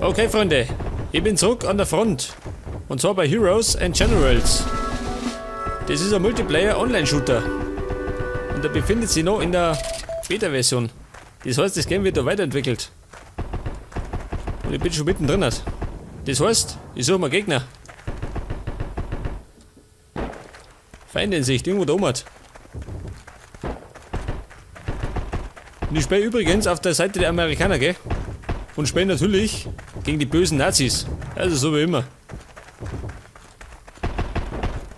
Okay, Freunde, ich bin zurück an der Front. Und zwar bei Heroes and Generals. Das ist ein Multiplayer-Online-Shooter. Und der befindet sich noch in der Beta-Version. Das heißt, das Game wird da weiterentwickelt. Und ich bin schon mittendrin. Das heißt, ich suche mir Gegner. Feinde in Sicht, irgendwo da oben. Und ich spiele übrigens auf der Seite der Amerikaner, gell? Und spiele natürlich gegen die bösen Nazis. Also so wie immer.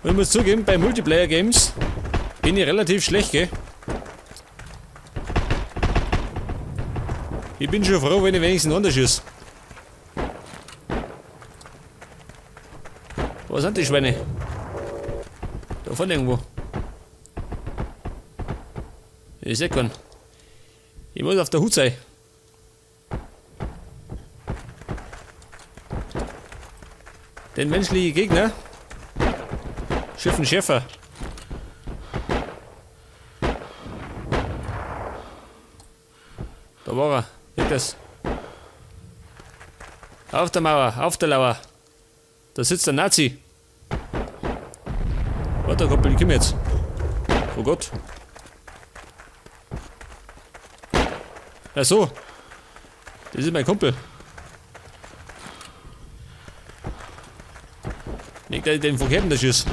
Und ich muss zugeben, bei Multiplayer-Games bin ich relativ schlecht, gell? Ich bin schon froh, wenn ich wenigstens unterschieße. Wo sind die Schweine? Da vorne irgendwo. Ich seh keinen. Ich muss auf der Hut sein. Den menschlichen Gegner schiffen Schäfer. Da war er. Seht das? Auf der Mauer, auf der Lauer. Da sitzt der Nazi. Warte, Kumpel, ich komm jetzt. Oh Gott. Ach so. Das ist mein Kumpel. Nicht, dass ich den verkehrten da schieß.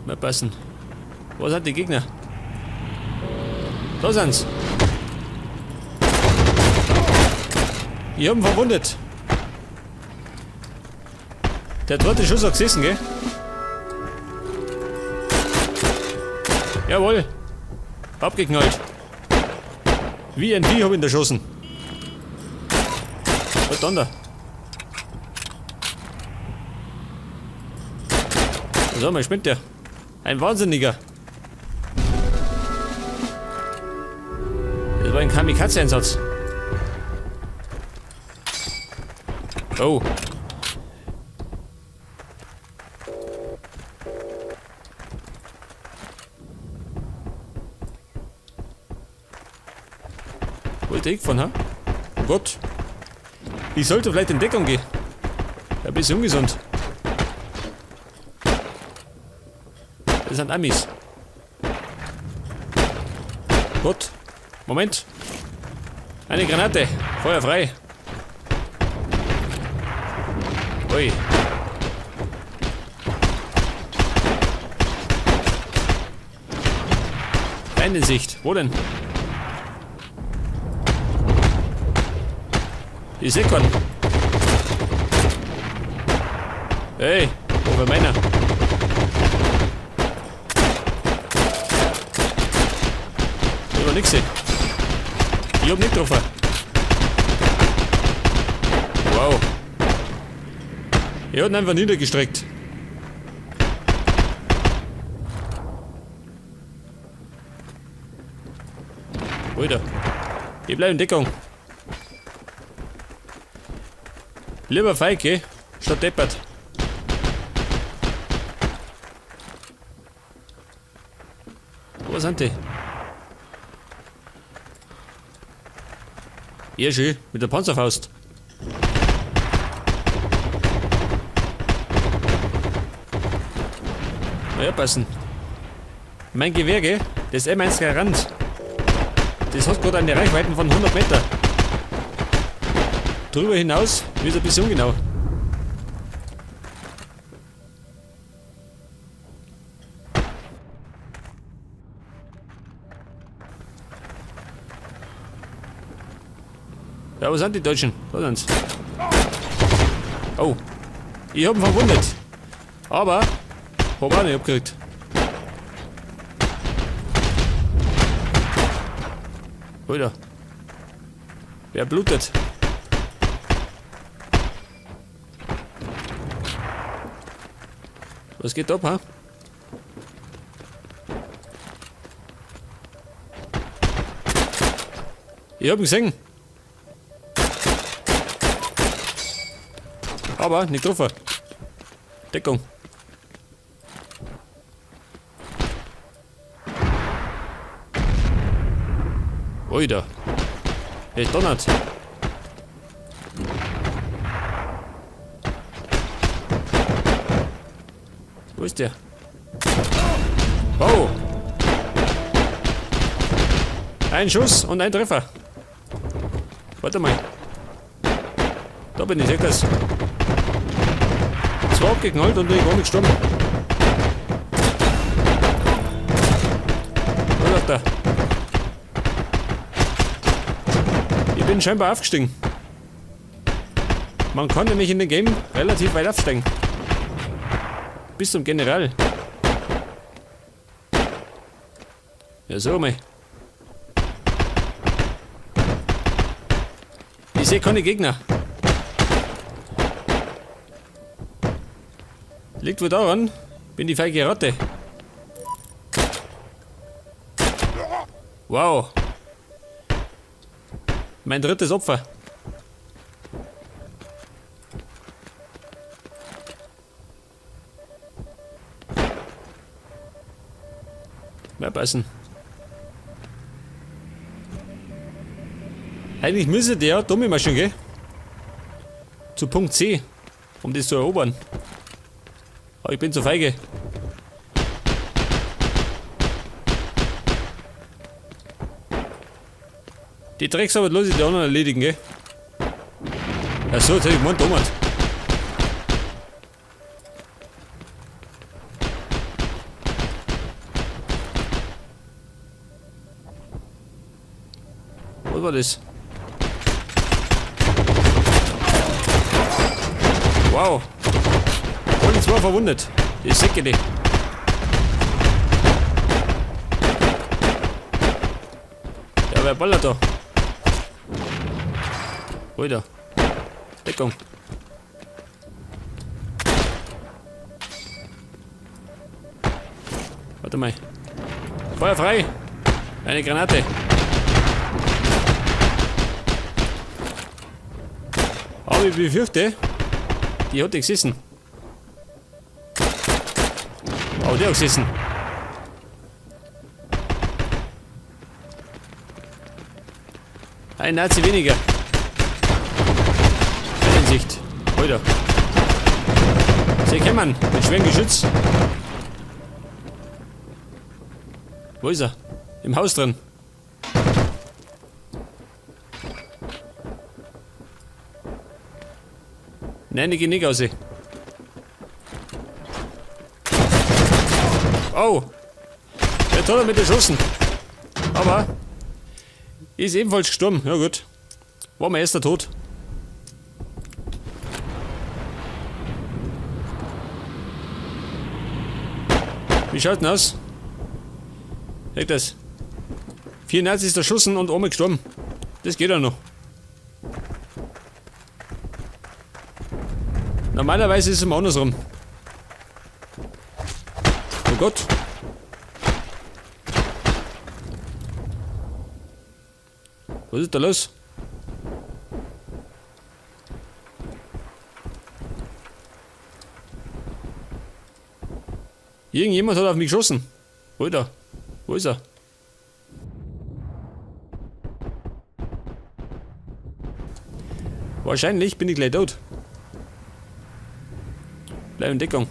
Mal passen. Wo sind die Gegner? Da sind's. Ich hab ihn verwundet. Der dritte Schuss hat gesessen, gell? Jawohl. Abgeknallt. Wie ein Vieh hab ich ihn erschossen. Was dann da? Was haben wir? Spinnt der? Ein Wahnsinniger. Das war ein Kamikaze-Einsatz. Oh. Wo ist der hingefahren, ha? Oh Gott. Ich sollte vielleicht in Deckung gehen. Ein bisschen ungesund. Das sind Amis. Gott. Moment. Eine Granate. Feuer frei. Ui. Feinde in Sicht. Wo denn? Ich seh keinen. Hey, wo war meiner? Ich hab nix gesehen. Ich hab nicht getroffen. Wow. Er hat ihn einfach niedergestreckt. Alter. Ich bleib in Deckung. Lieber Feige, statt deppert. Wo sind die? Ja, schön, mit der Panzerfaust. Na ja, passen. Mein Gewehr, gell? Das M1 Garand. Das hat gerade eine Reichweite von 100 Meter. Darüber hinaus wird es ein bisschen ungenau. Ja, wo sind die Deutschen? Da sind's. Oh. Ich hab ihn verwundet. Aber hab auch nicht abgekriegt. Alter. Wer blutet? Was geht ab, ha? Ich hab ihn gesehen. Aber nicht getroffen. Deckung. Oida. Es donnert. Wo ist der? Oh! Ein Schuss und ein Treffer. Warte mal. Da bin ich, seht das. Zwei abgeknallt und bin ich gar nicht gestorben. Wo ist der? Ich bin scheinbar aufgestiegen. Man kann nämlich in dem Game relativ weit aufsteigen. Bis zum General. Ja, so mal. Ich sehe keine Gegner. Liegt wohl daran, bin die feige Ratte. Wow. Mein drittes Opfer. Mehr passen. Eigentlich müsste der dumme Maschine gehen. Zu Punkt C, um das zu erobern. Aber ich bin zu feige. Die Drecksarbeit lass ich die anderen erledigen, gell? Achso, jetzt hab ich gemeint, Thomas. Was war das? Wow. Alle zwei verwundet. Die Säcke, die. Ja, wer ballert da? Alter. Deckung. Warte mal. Feuer frei! Eine Granate. Aber ich befürchte, die hat gesessen. Oh, der hat gesessen. Ein Nazi weniger. Keine Sicht. Alter. Sie kommen mit schwerem Geschütz. Wo ist er? Im Haus drin. Nein, ich geh nicht raus. Oh! Der hat er mit erschossen. Aber ist ebenfalls gestorben. Ja gut. War mein erster Tod. Wie schaut denn aus? Seht das? 4 Nazis erschossen und einmal gestorben. Das geht ja noch. Normalerweise ist es immer andersrum. Oh Gott. Was ist da los? Irgendjemand hat auf mich geschossen. Alter, wo ist er? Wahrscheinlich bin ich gleich tot. Bleib in Deckung.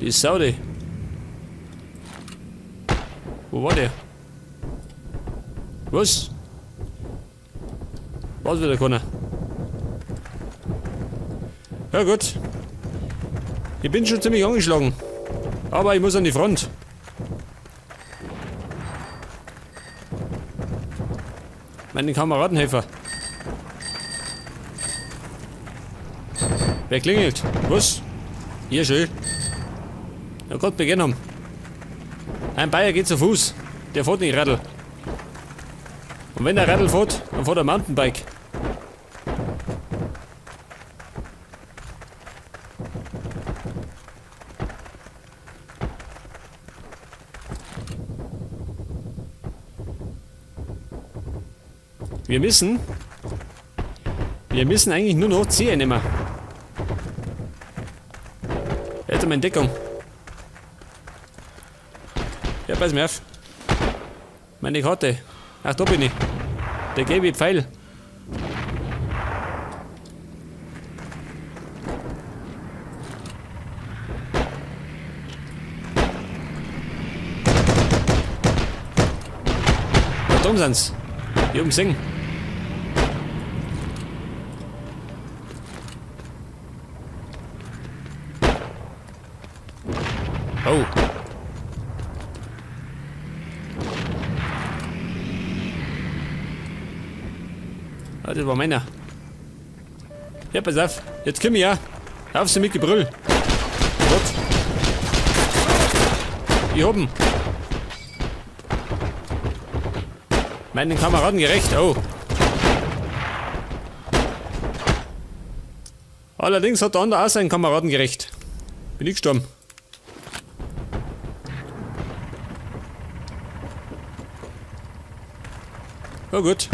Die Sau, die. Wo war der? Was? Was wieder keiner? Ja gut. Ich bin schon ziemlich angeschlagen. Aber ich muss an die Front. Meine Kameradenhelfer. Wer klingelt? Was? Hier schön. Ja Gott, wir gehen um. Ein Bayer geht zu Fuß. Der fährt nicht Radl. Und wenn der Radl fährt, dann fährt er Mountainbike. Wir müssen eigentlich nur noch C einnehmen. Er hat meine Deckung. Ja, pass mir auf. Meine Karte. Ach, da bin ich. Der gelbe Pfeil. Da drüben sind's. Ich hab gesehen. Oh. Ah, das war meiner. Ja, pass auf. Jetzt komm ich ja. Auf sie mit Gebrüll. Gott. Ich hab ihn. Meinen Kameraden gerecht. Oh. Allerdings hat der andere auch seinen Kameraden gerecht. Bin ich gestorben. Oh gut.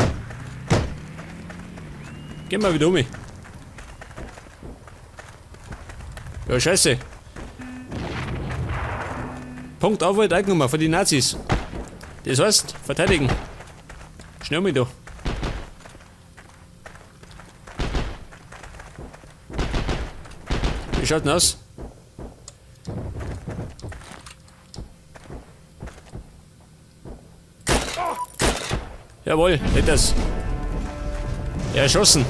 Gehen wir wieder um. Ja, scheiße. Punkt auf wird eingenommen von den Nazis. Das heißt, verteidigen. Schnell mit da. Wie schaut denn aus? Jawohl, nicht das. Erschossen.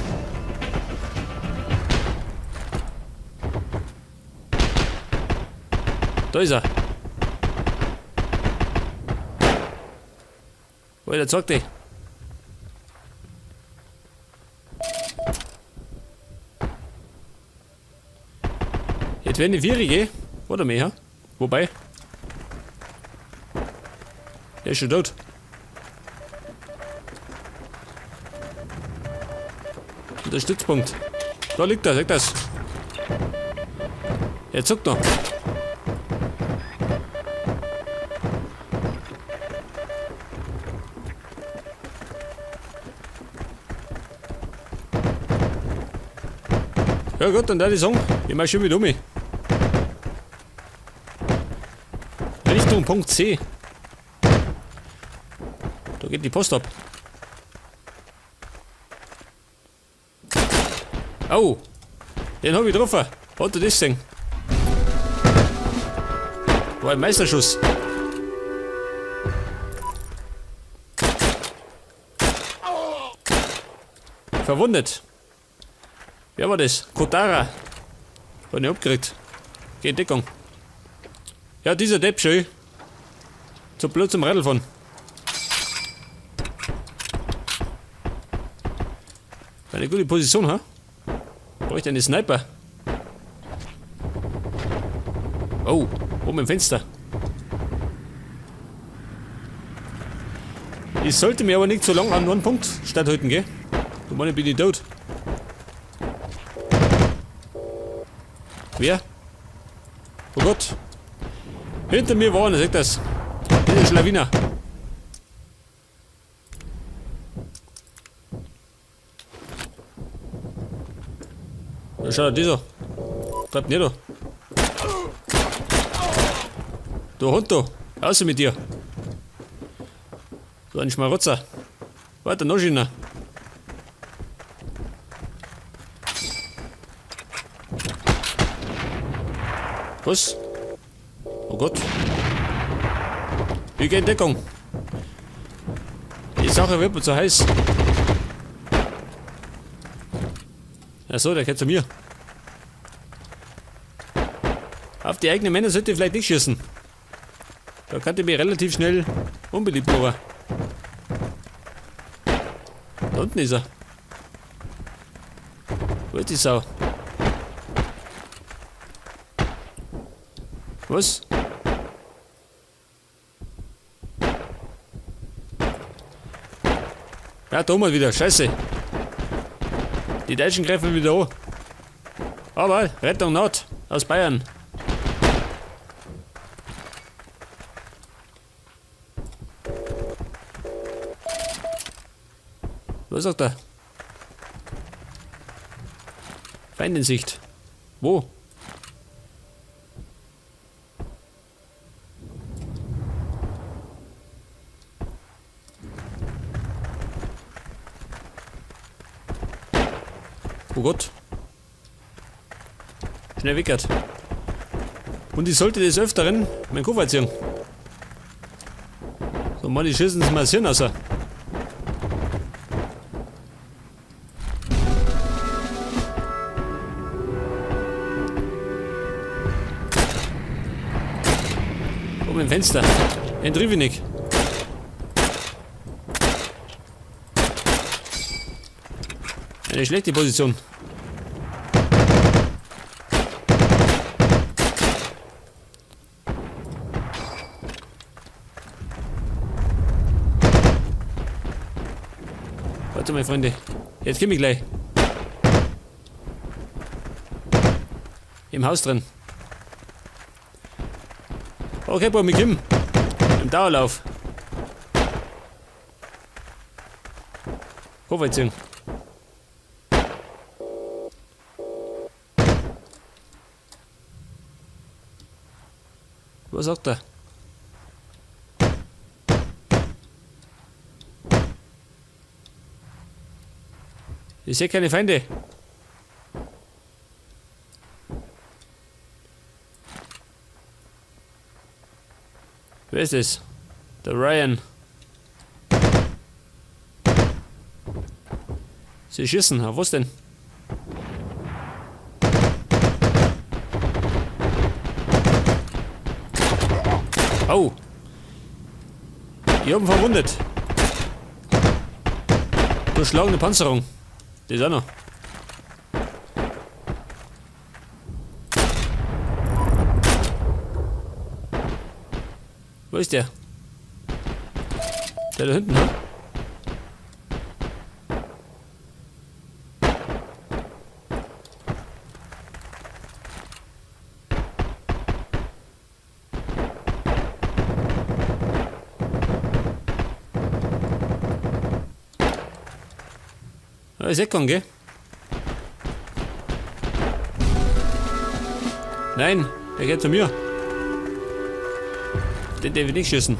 Da ist er. Wo ist der zeigt dich? Jetzt werden die Vierige. Oder mehr. Wobei. Der ist schon tot. Und der Stützpunkt. Da liegt er, sag das. Er zuckt noch. Ja gut, dann da die Song. Ich mach schon wieder um. Richtung Punkt C. Da geht die Post ab. Au! Den hab ich getroffen. Hat er das gesehen? War ein Meisterschuss. Verwundet. Wer war das? Kotara. Hat ihn abgekriegt. Geh in Deckung. Ja, dieser Depp schön. Zu blöd zum Radl fahren. Eine gute Position, ha? Bräuchte eine Sniper. Oh, oben im Fenster. Ich sollte mir aber nicht zu lang an einen Punkt statthalten, gell? Du Mann, bin ich tot. Wer? Oh Gott. Hinter mir war einer, seht das. Dieser Schlawiner. Da schaut dieser. Bleibt nicht da. Du Hund, du. Raus mit dir. So ein Schmarotzer. Warte, noch schöner. Was? Oh Gott. Wir gehen in Deckung. Die Sache wird mir zu heiß. Achso, der gehört zu mir. Auf die eigenen Männer sollte ich vielleicht nicht schießen. Da kann ich mich relativ schnell unbeliebt machen. Da unten ist er. Wo ist die Sau? Was? Ja, da mal wieder. Scheiße. Die Deutschen greifen wieder an. Aber Rettung Nord aus Bayern. Was sagt er? Feind in Sicht. Wo? Oh Gott. Schnell weckert. Und ich sollte des Öfteren meinen Koffer ziehen. So, Mann, die schießen es mal das Hirn raus. Oben im Fenster. Den triff ich nicht. Eine schlechte Position. Warte mal, Freunde. Jetzt komm ich gleich. Im Haus drin. Okay, Boah, mit Kim. Im Dauerlauf. Kofferziehung. Was sagt er? Ich sehe keine Feinde. Wer ist es? Der Ryan. Sie schießen, auf was denn? Oh. Ich hab ihn verwundet. Durchschlagene Panzerung. Das auch noch. Wo ist der? Der da hinten, ne? Ja, ist weggegangen, gell? Nein, der geht zu mir. Den darf ich nicht schießen.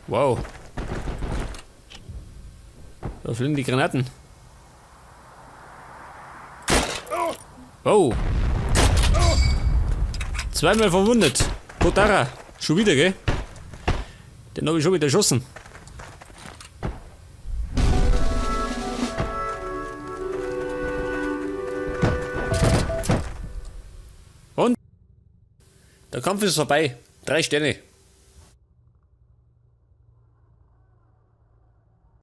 Wow. Da fliegen die Granaten. Oh. Zweimal verwundet. Kotara. Schon wieder, gell? Den hab ich schon wieder erschossen. Und? Der Kampf ist vorbei. 3 Sterne.